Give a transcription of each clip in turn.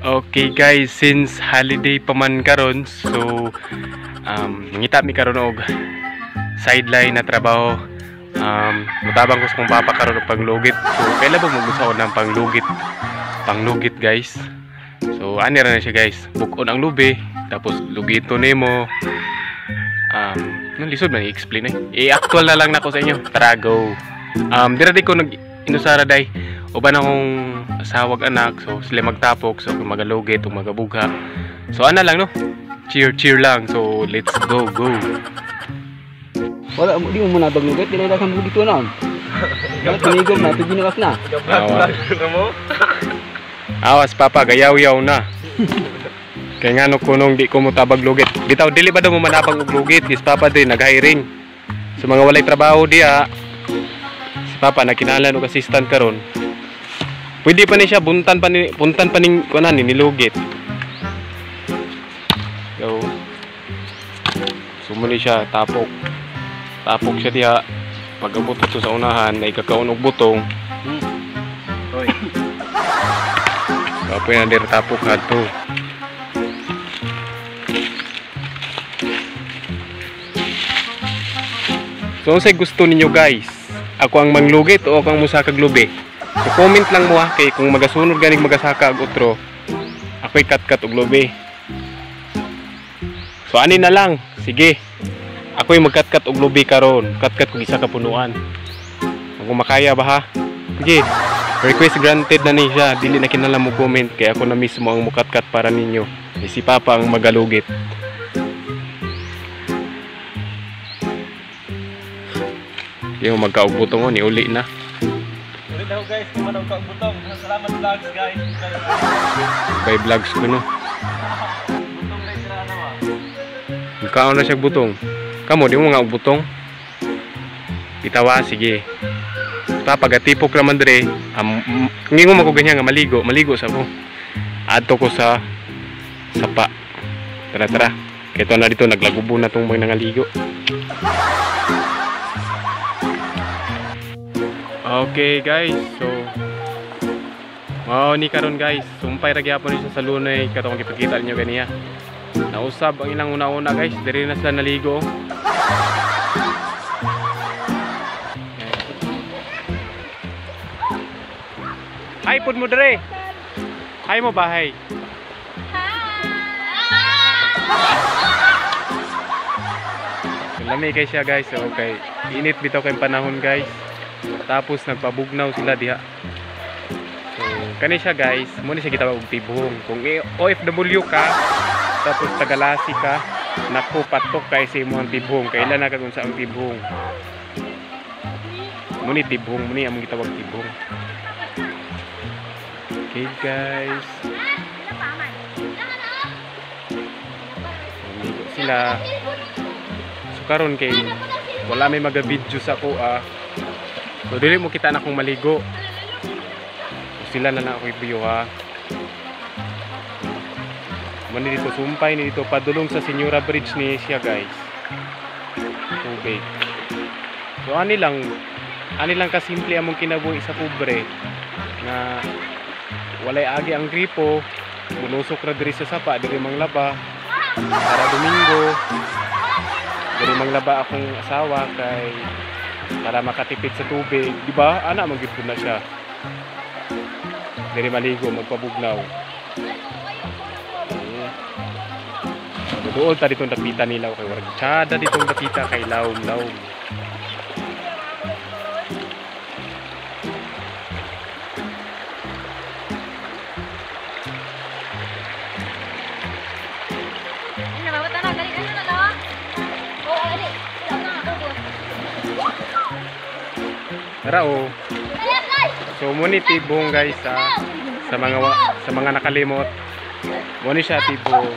Okay guys, since holiday pa man karon, so ngita mi karon og sideline na trabaho. Mutabang ko sa kong papa karon og panglugit. So kaila ba mo ng panglugit? Panglugit guys. So ani ra na siya guys. Buk-on ang lubi, tapos lugito nimo. Nang lisod man i-explain eh. I-actual na lang nako sa inyo. Tara go. Dira di ko nag inusara day. Uban akong asawag anak, so sila magtapok, so kung magalugit o magabugha. So ana lang no, cheer cheer lang. So let's go go. Wala di mo manabag lugit, di na daghang lugit na. Wala tinigom na, tuginukas na. Awas papa, gayaw-yaw na. Kay ngano kunong di ko motabag lugit. Bitaw dili ba daw mo manabang og lugit, is papa din nag-hiring. So mga walay trabaho diha, si papa nagkinahanglan og assistant karon. Pwede pa ni siya buntan pa ni ning kuan ni nilugit. So sumuli siya tapok. Tapok siya diha. Pag-abot to sa unahan ay kakaon og butong. Oy. Kapoy na dir tapok hadto. So unsay gusto ninyo guys? Ako ang manglugit o ako ang musakag lubi? So comment lang mo ha, kay kung magasunod ganing magasaka og otro, ako'y kat-kat og lubi. So ani na lang, sige. Ako'y magkat-kat og lubi karon, kat-kat kog isa ka punuan. Kung makaya ba ha? Sige. Request granted na ni siya, dili na kinahanglan mo comment kay ako na mismo ang mukat-kat para ninyo. Eh, si Papa ang magalugit. Yung magkaug butong ni uli na. Ulit na guys, kung manong kaug butong. Salamat vlogs guys. By vlogs ko no. Butong guys na ano ah. Magkaon na siya butong. Kamo di mo nga og butong. Itawa sige. Pa pagatipok raman dire, ngingon man ko ganyan nga maligo, maligo sa ko. Adto ko sa sapa. Tara tara. Kay na dito naglagubo na tong mga nangaligo. Okay guys, so mao ni karon guys, sumpay ra gyapon ni siya sa lunay katong gipakita ninyo ganiya. Nausab ang ilang una-una guys, diri na sila naligo. Hi pud mo dire. Hi mo bahay. Hi. Lami kay siya guys, so okay. Init bitaw kay panahon guys. Tapos nagpabugnaw sila diha. So kani siya guys, mo ni siya gitawag og tibhong. Kung OFW ka tapos tagalasi ka, naku patok kay sa imong tibhong. Kailan na kag unsa ang tibhong? Mo ni tibhong, mo ni among gitawag tibhong. Okay guys. Naligo sila. So karon kay wala may maga-video sa ako ah. So dili mo kita na akong maligo. So, sila na na ako ibiyo ha. Mani dito sumpay ni dito padulong sa Senora Bridge ni siya guys. Tubig. So ani lang kasimple among kinabuhi sa pobre nga walay agi ang gripo, munusok ra diri sa sapa, diri manglaba para Domingo. Diri manglaba akong asawa kay para makatipid sa tubig, di ba? Ana man gyud na siya. Diri maligo, magpabugnaw. Duol ta ditong dapita nila kay warag tsada ditong dapita kay lawom-lawom. Tara oh. So mo ni tibong guys ha, sa mga nakalimot. Mo ni siya tibong.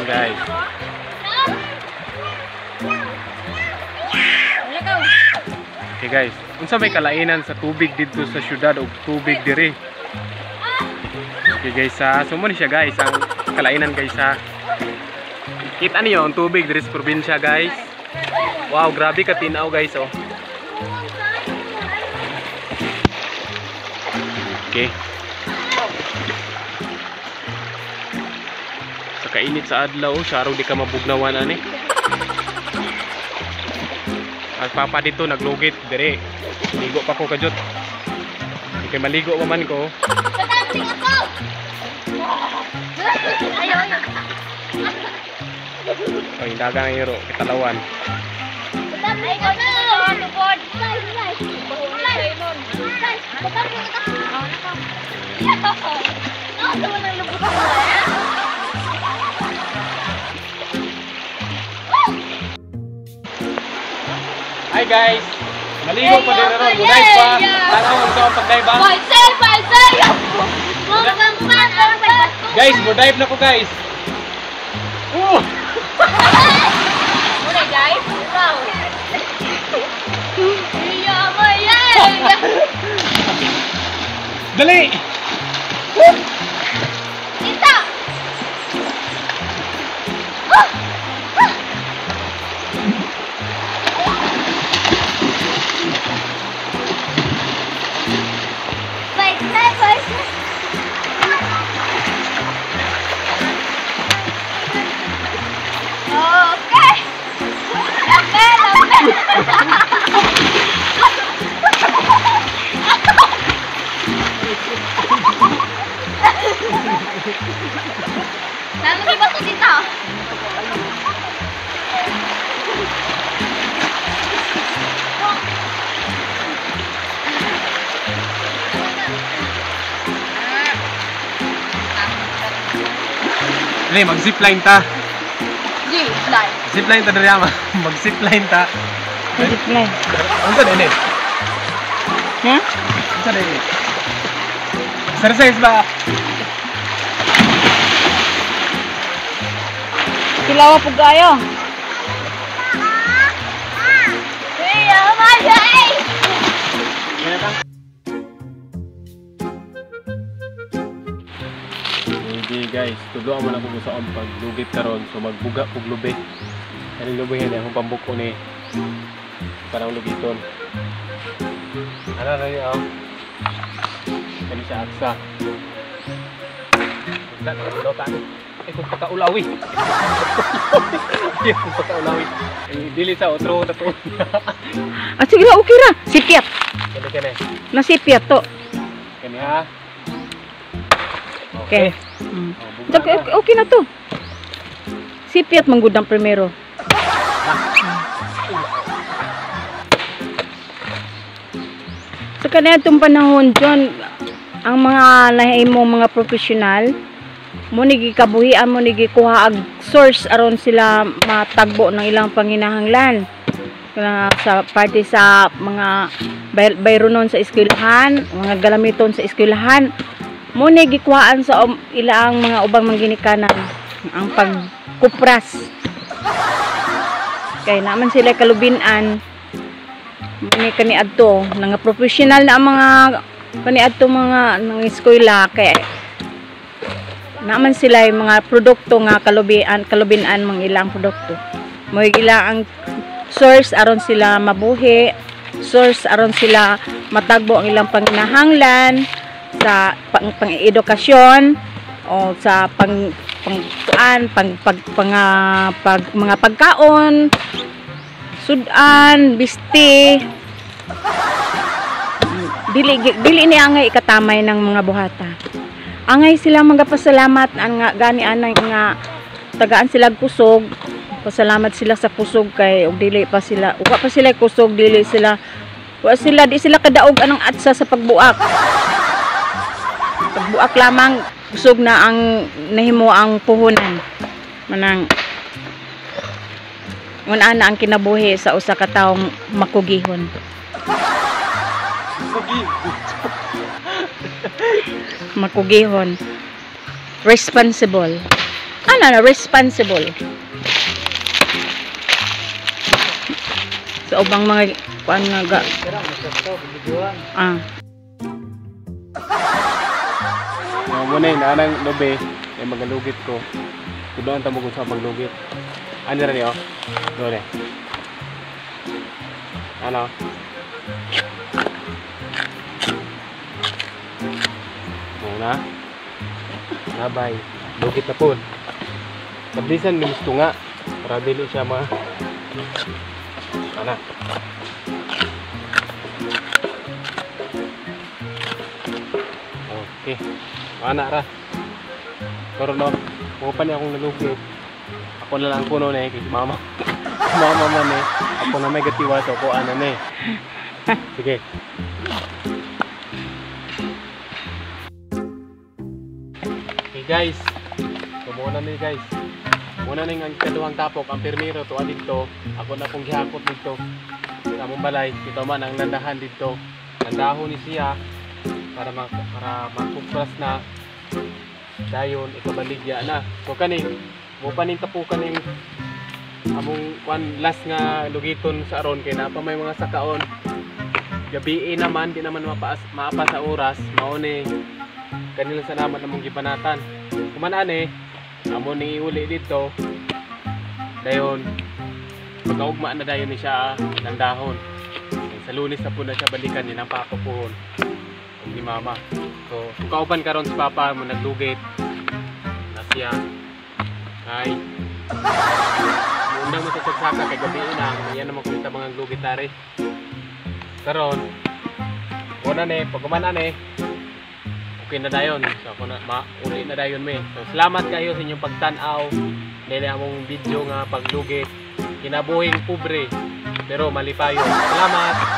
Guys. Okay guys. Unsa may kalainan sa tubig didto sa syudad og tubig diri? Okay guys ha, so mo ni siya guys, ang kalainan guys ha. Kita niyo ang tubig diri sa probinsya guys. Wow, grabe ka tinaw guys oh. Okay. Sa kainit sa adlaw, syaro di ka mabugnawan ani. Ang papa dito naglugit dire. Ligo pa ko kajot. Okay, maligo pa man ko. Pataping ako. Ayaw, ayaw. Ay, dagang iro, kitalawan. Pataping ako. Fly, fly. Fly. Pataping ako. Nakatawa ng lubot ko. Hi guys! Maligo pa din ron, guday pa. Tanaw ang sa pag-dive ba? Paisay, paisay! Guys, mo-dive na ko guys. Oh! Muna guys, wow! Dali! Tita! Okay! Okay, okay! Nalagay ba ito dito? Dali, mag-zipline ta. Zipline. Zipline ta diri ama. Mag-zipline ta. Zipline. Unsa din eh? Ha? Unsa din eh? Exercise ba? Kilawa po kayo. Hindi guys, tudloan man ako sa akong paglugit karon, so magbuga kog lubi. Kaning lubi ni akong pambuko ni parang lugiton. Ana na niya oh. Kani siya aksa. Wala na ta. Ay kung pagkaulawi. Ay kung pagkaulawi. Eh, dili sa otro na to. Ah, sige ra, okay ra. Sipiat. Kani kani. Nasipiat to. Kani ha. Okay. Oh, buga Okay, na. okay, okay na to. Sipiat manggod ang primero. Sa kanitong panahon, John, ang mga nahimo mga profesional, mo ni gikabuhian, mo ni gikuha ag source aron sila matagbo ng ilang panginahanglan. Sa parte sa mga bayronon sa eskwelahan, mga galamiton sa eskwelahan, mo ni gikuhaan sa ilang mga ubang mangginikanan ang pagkupras. Kay naman sila kalubinan mo ni kaniadto nga professional na ang mga kaniadto mga nang eskwela kay naman sila yung mga produkto nga kalubinan mang ilang produkto. Mo ila ang source aron sila mabuhi, source aron sila matagbo ang ilang panginahanglan sa pang-edukasyon o sa pang pang pang pag, pang, pag, mga pagkaon, sudan, bisti. Dili ni angay ikatamay ng mga buhata. Angay sila magapasalamat ang nga gani anay nga tagaan sila kusog. Pasalamat sila sa kusog kay og dili pa sila, wa pa sila kusog, dili sila, wa sila, di sila kadaog anang atsa sa pagbuak. Pagbuak lamang kusog na ang nahimo ang puhunan. Manang una na ang kinabuhi sa usa ka taong makugihon. Makugihon. Responsible. Ano na responsible? Sa ubang mga kuan nga ga. Ah. Muna yun, anang lobe, ay magalugit ko. Tudoan tamo kung sa paglugit. Ano rin yun? Doon eh. Ano? Muna. Nabay. Lugit na po. Tablisan minus tunga. Para dili siya ma... Ana. Okay. Ana ra. Pero no, mo pa niya akong nalugit. Ako na lang kuno na eh, kay mama. Mama man eh. Ako na may gatiwa so ako ana na eh. Sige. Okay guys. Tumuo na ni guys. Muna na yung kaduhang tapok, ang pirmiro to dito. Ako na pong gihakot dito. Sa among balay, dito man ang landahan dito. Landahon ni siya para makupras na. Dayon ikabaligya na. So kani mo pa ning tapukan ning among kwan last nga lugiton sa aron kay naa pa may mga sakaon. Gabii naman di naman maapa sa oras, mao ni kanila sa naman among gibanatan. Kuman ani amo ni iuli dito. Dayon pagkaugma na dayon ni siya landahon. Sa Lunes na po na siya balikan ni ng papa pohon ni mama. So, kung kauban karon si papa mo naglugit na siya. Ay. Undang mo sa sagsaka kay gabi na, yan naman kumita mga lugit tare. Karon, una ni, pag kuman ani, okay na dayon. So, ako na mauli na dayon me. So, salamat kayo sa inyong pagtan-aw. Dili among video nga paglugit. Kinabuhing pobre pero malipayon. Salamat.